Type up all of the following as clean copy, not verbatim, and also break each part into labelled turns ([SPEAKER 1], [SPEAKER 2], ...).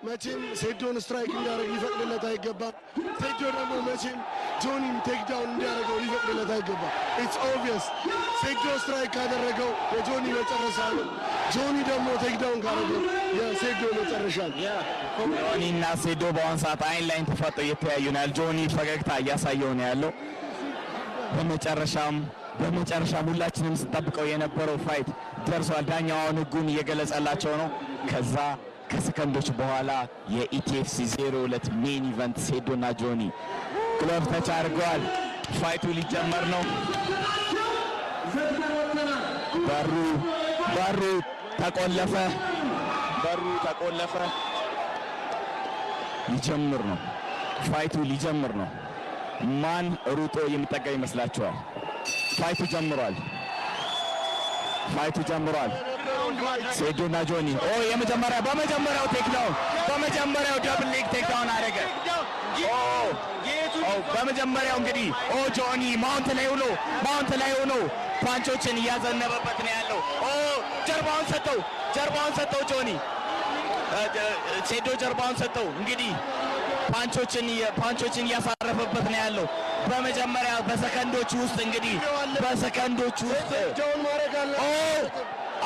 [SPEAKER 1] መቼም ሴዶን strike እንዲያደርግ ሊፈቅድለት አይገባም። ሴዶ ደግሞ መቼም ጆኒን takedown እንዲያደርገው ሊፈቅድለት አይገባም። It's obvious፣ ሴዶ strike ካደረገው የጆኒ መጨረሻ ነው። ጆኒ ደግሞ takedown ካደረገው የሴዶ መጨረሻ ነው።
[SPEAKER 2] ጆኒ እና ሴዶ በአሁን ሰዓት አይን ላይን ተፋጠው እየተያዩ ነው ያለው። ጆኒ ፈገግታ እያሳየው ነው ያለው። በመጨረሻም ሁላችንም ስንጠብቀው የነበረው fight ደርሷል። ዳኛው አሁን ህጉን እየገለጸላቸው ነው። ከዛ ከሰከንዶች በኋላ የ ETFC 02 main event ሴዶ እና ጆኒ glove touch አድርገዋል። Fight ኡ ሊጀመር ነው። በሩ ተቆለፈ። በሩ ተቆለፈ። ሊጀምር ነው። Fight ኡ ሊጀምር ነው። ማን ሩጦ የሚጠጋ ይመስላችኋል? Fight ኡ ጀምሯል። Fight ኡ ጀምሯል። ሴዶና ጆኒ፣ ኦ፣ የመጀመሪያ በመጀመሪያው takedown፣ በመጀመሪያው double leg takedown አደረገ። ኦ፣ በመጀመሪያው እንግዲህ፣ ኦ፣ ጆኒ mount ላይ ሆኖ punch ኦችን እያዘነበበት ነው ያለው። ኦ፣ ጀርባውን ሰጠው፣ ጀርባውን ሰጠው ጆኒ፣ ሴዶ ጀርባውን ሰጠው። እንግዲህ punch ኦችን እያሳረፈበት ነው ያለው። በመጀመሪያ በሰከንዶች ውስጥ፣ እንግዲህ በሰከንዶች ውስጥ
[SPEAKER 1] Down ማድረግ አለ።
[SPEAKER 2] ኦ፣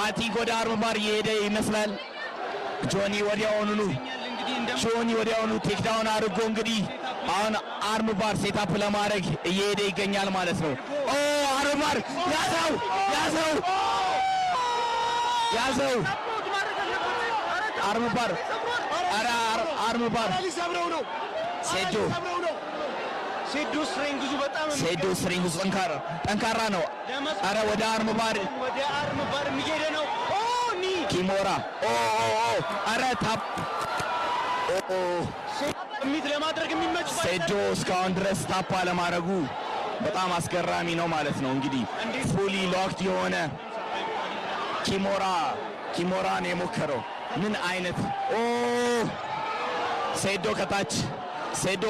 [SPEAKER 2] I think ወደ arm bar እየሄደ ይመስላል። ጆኒ ወዲያውኑ takedown አድርጎ እንግዲህ አሁን arm bar setup ለማድረግ እየሄደ ይገኛል ማለት ነው። ኦ፣ arm bar ያዘው፣ ያዘው፣ ያዘው፣ arm bar፣ ኧረ arm bar።
[SPEAKER 1] ሊሰብረው ነው።
[SPEAKER 2] ሴዶ።
[SPEAKER 1] ሊሰብረው ነው።
[SPEAKER 3] ሴዶ strength ኡ በጣም
[SPEAKER 2] ሴዶ strength ኡ ጠንካራ ጠንካራ ነው። ኧረ ወደ arm bar።
[SPEAKER 3] ወደ arm bar እየሄደ ነው። ኦ፣ knee።
[SPEAKER 2] Kimura፣ ኦ ኦ ኦ፣ ኧረ tap፣ ኦ።
[SPEAKER 3] Submit ለማድረግ የሚመች
[SPEAKER 2] ሴዶ እስካሁን ድረስ tap አለማድረጉ በጣም አስገራሚ ነው ማለት ነው። እንግዲህ fully locked የሆነ kimura ነው የሞከረው። ምን አይነት፣ ኦ፣ ሴዶ ከታች፣ ሴዶ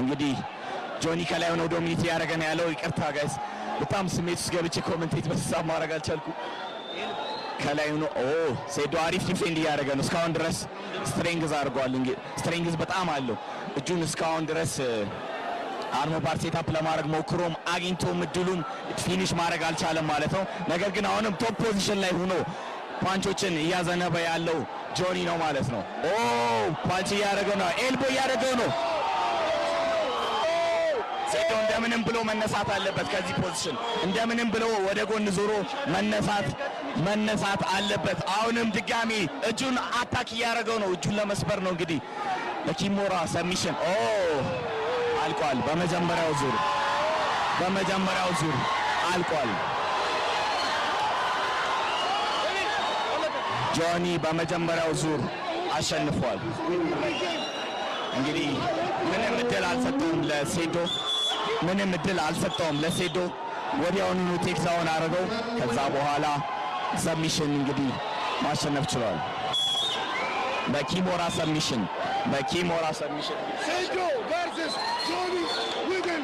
[SPEAKER 2] እንግዲህ ጆኒ ከላይ ሆነው dominate እያደረገ ነው ያለው። ይቅርታ guys፣ በጣም ስሜት ውስጥ ገብቼ commentate በሳብ ማድረግ አልቻልኩ። ከላይ ሆኖ፣ ኦ፣ ሴዶ አሪፍ defend እያደረገ ነው። እስካሁን ድረስ strength አድርጓል። እንግዲህ strength በጣም አለው። እጁን እስካሁን ድረስ arm bar setup ለማድረግ ሞክሮም አግኝቶም እድሉም finish ማድረግ አልቻለም ማለት ነው። ነገር ግን አሁንም top position ላይ ሆኖ punch ኦችን እያዘነበ ያለው ጆኒ ነው ማለት ነው። ኦ፣ punch እያደረገው ነው። Elbow እያደረገው ነው። ሴዶ እንደምንም ብሎ መነሳት አለበት ከዚህ position፣ እንደምንም ብሎ ወደ ጎን ዞሮ መነሳት አለበት። አሁንም ድጋሚ እጁን attack እያደረገው ነው። እጁን ለመስበር ነው እንግዲህ ለ kimura submission። ኦ፣ አልቋል። በመጀመሪያው ዙር አልቋል። ጆኒ በመጀመሪያው ዙር አሸንፏል። እንግዲህ ምንም እድል አልሰጠውም ለሴዶ፣ ምንም እድል አልሰጠውም ለሴዶ። ወዲያውኑ takedown አድርገው ከዛ በኋላ submission እንግዲህ ማሸነፍ ችሏል። በ kimura submission፣ በ kimura submission።
[SPEAKER 1] ሴዶ versus ጆኒ within